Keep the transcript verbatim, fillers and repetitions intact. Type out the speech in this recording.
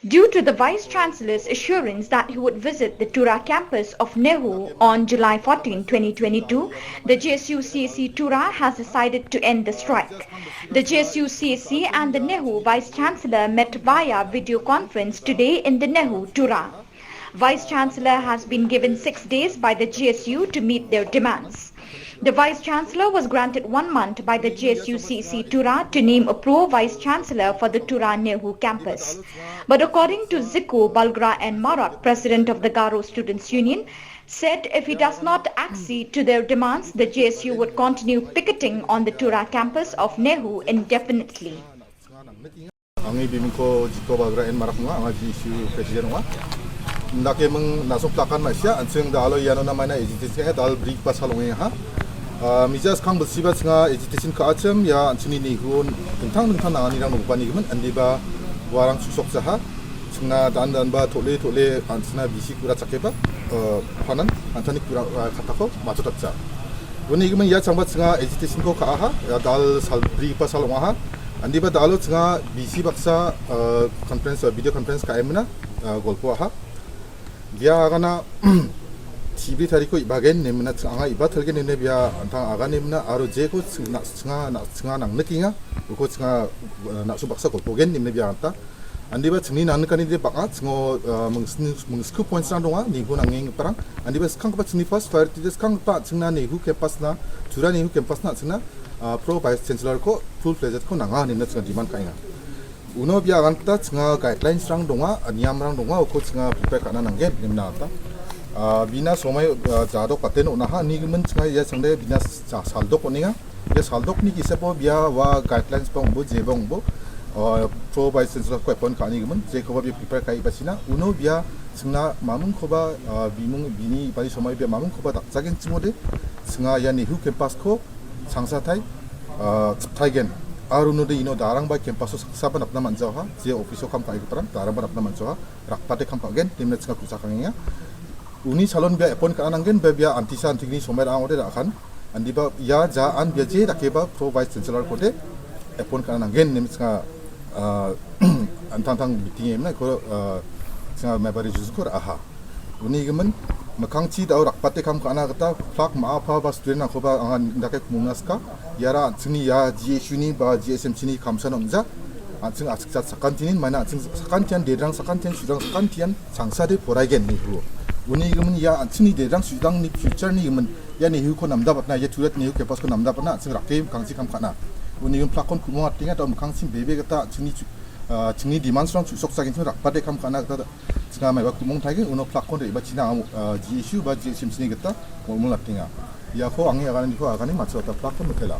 Due to the Vice Chancellor's assurance that he would visit the Tura campus of NEHU on July fourteen, twenty twenty-two, the J S U C C Tura has decided to end the strike. The J S U C C and the NEHU Vice Chancellor met via video conference today in the NEHU Tura. Vice Chancellor has been given six days by the G S U to meet their demands. The Vice Chancellor was granted one month by the G S U C C Tura to name a pro Vice Chancellor for the Tura NEHU campus. But according to Ziku Balgra and Marak, President of the Garo Students Union, said if he does not accede to their demands, the G S U would continue picketing on the Tura campus of NEHU indefinitely. Angni bimingko Jiko Balgra en Marak ong·a, anga G S U president ong·a. Indake ming nasong plakan ma·sia, an·ching da alo iano namaina agitation ka·e dal bri ba salongengaha. Ah, mija skang bilsiba chinga agitation ka·achim, ia an·chingni NEHU-on dingtang dingtang nanganirang nokbanigimin, indiba uarang chusokjaha. Chingna dan danba tole tole an·chingna bisi kura chakeba, ah, panan an·tangni kura, ah, katako machotatja. Uni gimin ia changba chinga agitation-ko ka·aha, ia dal sal bri ba salongaha. Indiba dalo chinga bisi baksa, ah, conference, ah, video conference ka·emina, ah, golpoaha. Bia agana T V tariko ibagen nemina ching-, anga iba telgen nene bia an·tang agan nemina aro jeko ching-, na-, chinga, na-, chinga nangnikenga, uko chinga, ah, na·su baksa golpogen nemina bia anta. Indiba chingni nangnikani de bang·a chingo, ah, mingsni-, mingsku points-rang donga, NEHU nangenggiparang. Indiba skanggipa chingni first priority de skanggipa an·chingna NEHU campus-na, Tura NEHU campus-na an·chingna, ah, pro vice chancellor-ko full fledged-ko nanga, nemina chinga demand ka·enga. Uno bia aganta chinga guidelines-rang donga, niamrang donga, uko chinga prepare ka·na nanggen, nemna anta. Ah, bina somai, ah, jadok baten on·aha, nigimin chinga ia changde bina sa-, saldok on·enga. Ia saldokni gisepo bia ua guidelines ba ong·bo, jeba ong·bo, ah, pro vice chancellor-ko appoint ka·ani gimin, jekoba bia prepare ka·e bachina. Uno bia chingna mamingkoba, ah, bimung, bini bari somai bia mamingkoba dakjagenchimode, chinga ia NEHU campus-ko changsatai, ah, chiptaigen. Aro unode ino darangba campus-o saksaba napna man·jaoha, je office-o kam ka·e giparang darangba napna man·jaoha, rakbate kam ka·gen, demna chinga ku·chakangenga. Uni salon bia appoint ka·na nanggen, bia, bia antisa antigni somai ra·angode ra·akan. Indiba ia ja an bia je dakeba pro vice chancellor-kode appoint ka·na nanggen, nemna chinga, ah, an·tangtang meeting-e emna ko, ah, chinga mebari jujuko ra·aha. Uni gimin mikkangchi dao rakbate kam ka·na gita plak ma·a pa ba student-rangkoba anga indake kumuna ska. Iara an·chingni ia G S U-ni ba G S M C-ni kamsan ong·ja. An·ching achikjat sakantinin, maina an·ching sakantian, derang sakantian, sudrang sakantian, changsade poraigen NEHU-o. Uni gimin ia an·chingni derang sudrangni future-ni gimin ia NEHU-ko namdabatna, ia Turat NEHU campus-ko namdabatna, an·ching rake mikkangchi kam ka·na. Uni gimin plakkon kumong atenga, dao mikkangchi bebe gita an·chingni chu-, ah, chingni demands-rang chusokjagenchim rakbate kam ka·na gita chinga maiba kumong taigen, uno plakkon re·bachina amo, ah, G S U ba G S M C-ni gita molmol atenga. Iako angni aganiko agane matchota plakkon mitela.